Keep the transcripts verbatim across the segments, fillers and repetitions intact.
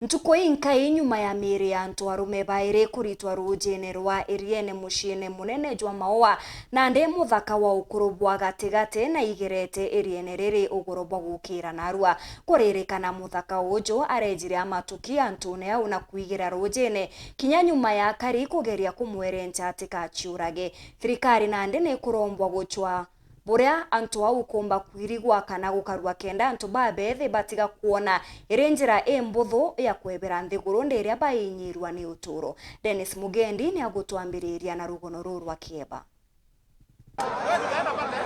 Ntuku inkai nyuma ya miiri ya antu arume bairi kuritwa ruujine rwa Iriene muciine munene jwa Maua, nandi muthaka wa ukuru bwa gatigati na igerete Iriene riri uguru bwa gukira narua. Kuririkana muthaka uju arejire amatuki antune au na kwigira ruujine, kinya nyuma ya akari kugeria kumwerenca atikaciurage. Thirikari nandi ni kurombwa gucwa buria antu au ukumba kwirigwa kana gukarua kenda antu babethi batiga kwona iri njira imbuthu ya kwebera nthiguru ndiria bainyirua ni uturo. Dennis Mugendi ni agutwambiriria na rugono ruru rwa kieba.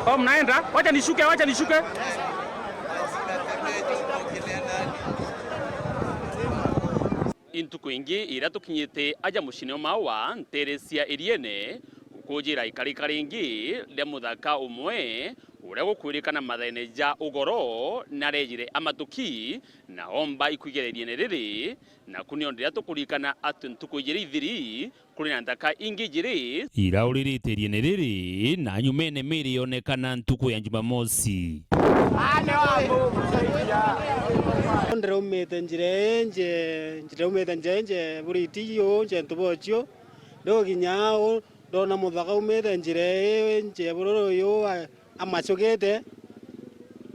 Oh, mnaenda? Wacha nishuke, wacha nishuke. Intuku ingi iria tukinyite aja muciine o Maua, nteere cia Iriene, gukujira ikarika ringi ria muthaka umwe uria gukwirikana mathaene ja ugoro, narejire amatuki na omba ikwigererie riri, naku nio ndiria tukurikana ati ntuku ijiri ithiri, kuri na nthaka ingi ijiri irauririte Iriene riri, na nyumene miiri yonekana ntuku ya Jumamosi. Ndiraumite njira inje, ndiraumite njira inje buriti yu njentu bocio, ndigukinya au ndona muthaka umite njira inje bururu yu, a-, amacugite,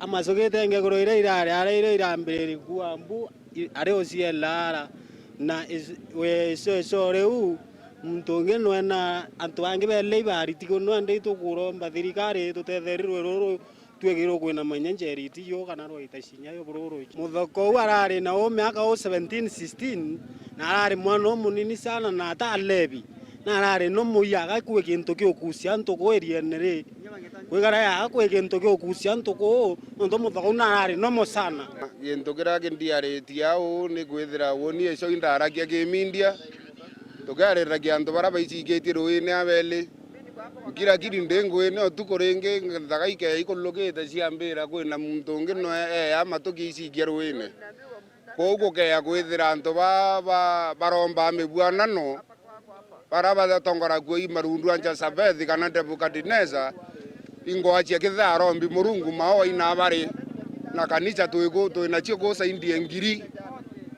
amacugite ngeguru iria irari ara iria irambiririe kua mbu, i-, ari uciela ara. Na is-, we icio, icio riu, muntu ungi nwena, antu bangi bele ibariti kunwa ndi tukuromba thirikari itutetherie rwe ruru twegirwe kwina manya njeriti yo kana rwaita cinya yo bururu. Muthoko u arari na u miaka u seventeen, sixteen, na arari mwana umunini sana na ata alevi. Na arari no muiya agakue kintu kiukucia antu ku Iriene ri. Kwigara yaga kwi kintu kiukucia antu kuu, nontu muthoko u na arari nomo sana. Gintu kiria kindiaritie au ni kwithira woni icio indaragia kimindia, tukiariragia antu baria baicikitie ruine abeli. Nkirakiri ndi nguine utuku ringi, nthaka ikeya ikulukite ciambira kwina muntu ungi nwe eya matuki icikia ruine. Kuu gukeya kwithira antu ba, ba, baromba mibwanano, baria batongorakuo i marundu a Jezebeli kana Nebukadineza, ingwacia kithira arombi Murungu mao ina bari, na kanisa twiku-, twinacio kusaindie ngiri.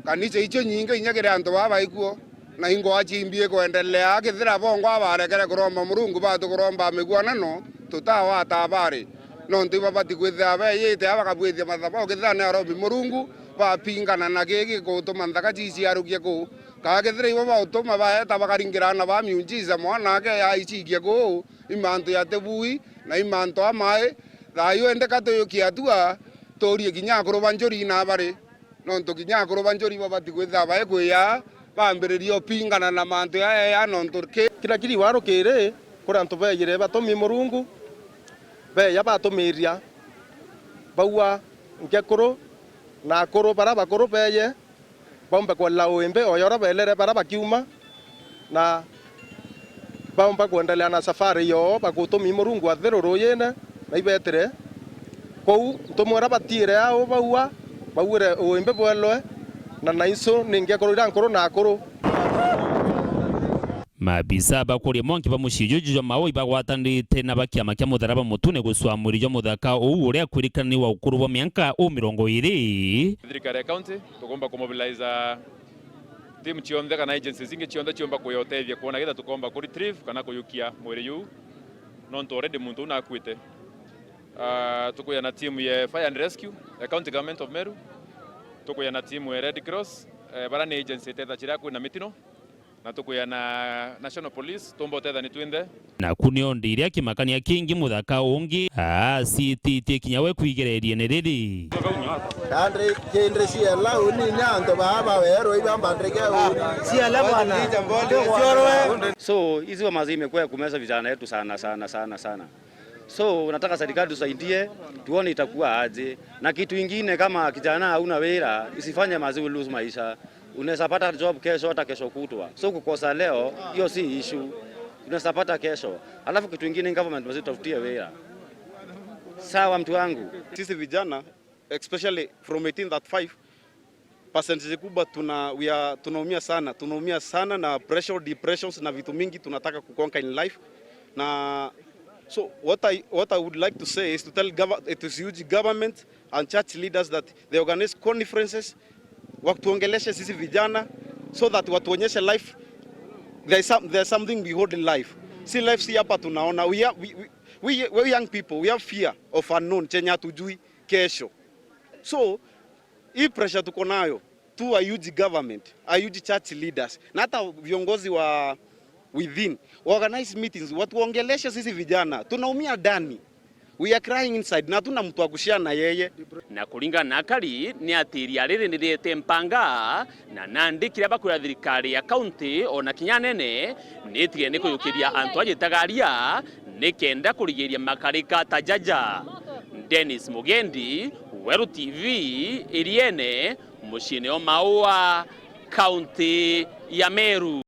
Kanisa icio nyingi inya kiri antu baa baikuo, na ingwacia imbi ikwendelea, kithira bongwa barekere kuromba Murungu, bati kuromba migwanano, tutawa atabari. Nontu ibabati kwithira beyite aa bakabwithia mathabau, kithira ni arombi Murungu, bapingana na giki gutuma nthaka ciciarukia kuu. Kaa kethira ibo bautuma baeta bakaringira aana ba miujiza, mwana ake aicikia kuu, i mantu ya tibui, na i mantu amai. Thayu indi ka tuyukie atua, tuurie kinya akuru ba njuri ina bari. Nontu kinya akuru ba njuri babati kwithira bai kwiya, bambiririe upingana na mantu yaya ya nontu ki. Kira kiri warukiri, kuri antu beyire batumi Murungu, beya batumiria, baua nkekuru na akuru bara bakuru beye, baumbe kwela uimbi o yora belere bara bakiuma, na baumba kwendelea na safari yoo bagutumi Murungu athiru ruyine, na ibetire kuu ntumwira batiire au baua, bauire uimbi bwelwe, na naisu ni ngekuru iria nkuru na akuru. Maabisa ba kuria mwanki ba mucii juju jwa Maua ibagwatanirite na ba kiama kia Mutharaba Mutune gucwaa mwiri jwa muthaka uu uria akwirikana ni wa ukuru bwa mianka u mirongo iiri. Thirikari ya county tukumba kumobiliza timu cionthe kana agencies ingi cionthe ciumba kuya utethia kwona getha tukomba ku retrieve kana kuyukia mwiri juu, nontu already muntu uu nakuite. Ah, tukuya na timu ya fire and rescue ya County Government of Meru, tukuya na timu ya Red Cross, eh, bara ni agency itethagira kwina mitino, na tukuya na National Police, tumba utethani twinthe. Naku ni ondi iria kimakania kingi muthaka ungi aacititie kinya we kwigereria ni riri. Kandi kindi ciela uni ni antu baa bawerwa ibamba ndege uni. Ciela bwana. So, hizi wa mazee imekuwa ya kumeza vijana yetu sana, sana, sana, sana. So, nataka serikali tusaidie, tuone itakuwa aje. Na kitu ingine, kama kijana hauna wira, isifanye mazee u lose maisha. Unaweza pata job kesho, hata kesho kutwa. So, kukosa leo, hiyo si issue. Unaweza pata kesho. Alafu kitu ingine, government mzee tutafutie wira. Sawa, mtu wangu. Sisi vijana, especially from eighteen thirty-five, percentage kubwa tuna, we are, tunaumia sana, tunaumia sana na pressure, depressions na vitu mingi tunataka kuconquer in life. Na so what I, what I would like to say is to tell gov-, it is huge government and church leaders that they organize conferences Watuongeleshe sisi vijana so that watuonyeshe life, there is some, there's something behold life. Si life si hapa tunaona. We are, we, we, we, we young people, we have fear of unknown, chenye hatujui kesho. So, hii pressure tuko nayo, tu a huge government, a huge church leaders, na hata viongozi wa within, organize meetings, watuongeleshe sisi vijana, tunaumia ndani. We are crying inside, na hatuna mtu wa kushare na yeye. Na kuringana na akari, ni ati iria riri ni riete mpanga, na nandi kiria bakwira thirikari ya kaunti ona kinya nene, ni itige ni kuyukiria antu a Gitagaria, ni kenda kurigiria makarika ta jaja. Dennis Mugendi, Weru T V, Iriene, muciine o Maua, kaunti ya Meru.